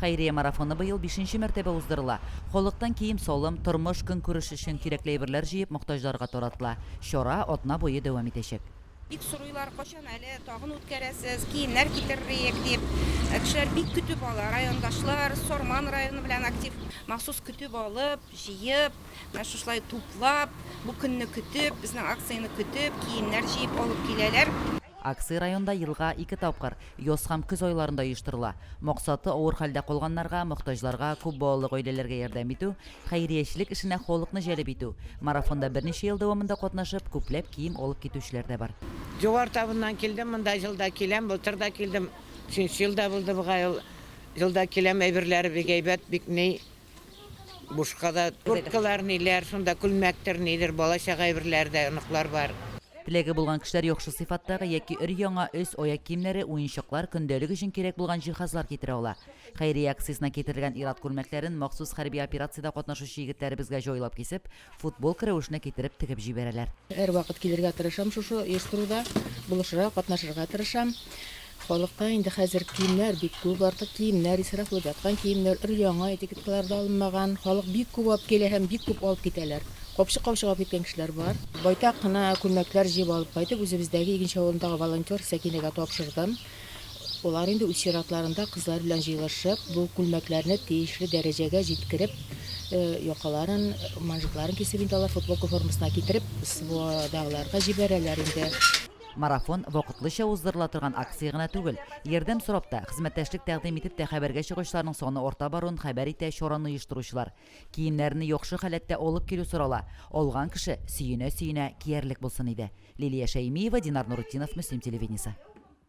Хәйрия марафоны быел бишенче мәртәбә уздырыла. Халыктан кием-салым, тормыш, көнкүреш өчен кирәкле әйберләр җыеп, мохтаҗларга таратыла. Чара атна буе дәвам итәчәк. Бик сорыйлар, кайчан әле тагын үткәрәсез, киемнәр китеререк дип. Кешеләр бик көтеп ала, райондашлар, Сарман районы белән актив, махсус көтеп алып, җыеп, менә шушылай туплап, бу көнне көтеп, безнең акцияне көтеп, киемнәр җыеп алып киләләр. Акция районда елга ике тапкыр, яз һәм көз айларында оештырыла. Максаты, авыр хәлдә калганнарга, мохтаҗларга, күп балалы гаиләләргә ярдәм итү, хәйриячелек эшенә халыкны җәлеп итү. Марафонда берничә ел дәвамында катнашып, күпләп кием алып китүчеләр дә бар. Югары Табыннан килдем, монда ел да киләм, былтыр да килдем, өченче ел да булды бугай ул. Ел да киләм, әйберләре бик әйбәт, бик ни. Бушка да курткалар, ниләр, шунда күлмәктер, нидер, бала-чага әйберләре дә, оныклар бар. Теләге булган кешеләр яхшы сыйфаттагы яки өр-яңа өс, аяк киемнәре, уенчыклар, көндәлек өчен кирәк булган җиһазлар китерә ала. Хәйрия акциясенә китерелгән ир-ат күлмәкләрен махсус хәрби операциядә катнашучы егетләребезгә җайлап кисеп, футболка рәвешенә китереп тегеп җибәрәләр. Һәрвакыт килергә тырышам шушы оештыруда, булышырга, катнашырга тырышам. Халыкта инде хәзер киемнәр бик күп, артык киемнәр, исраф булып яткан киемнәр, өр-яңа этикеткалар да алынмаган. Халык бик күп алып килә һәм бик күп алып китәләр. Капчык-капчык алып киткән кешеләр бар. Байтак кына күлмәкләр җыеп алып кайтып, үзебездәге Игенче авылындагы волонтер Сәкинәгә тапшырдым. Алар инде үз чиратларында кызлар белән җыелышып, бу күлмәкләрне тиешле дәрәҗәгә җиткереп, якаларын, манжетларын кисеп инде алар футболка формасына китереп, СВОдагыларга җибәрәләр инде. Марафон, вакытлыча уздырыла торган акция гына түгел. Ярдәм сорап та, хезмәттәшлек тәкъдим итеп тә хәбәргә чыгучыларның саны арта баруын хәбәр итә чараны оештыручылар. Киемнәрне яхшы халәттә алып килү сорала. Алган кеше сөенә-сөенә киярлек булсын иде. Лилия Шәймиева, Динар Нурутдинов, Мөслим телевидениесе.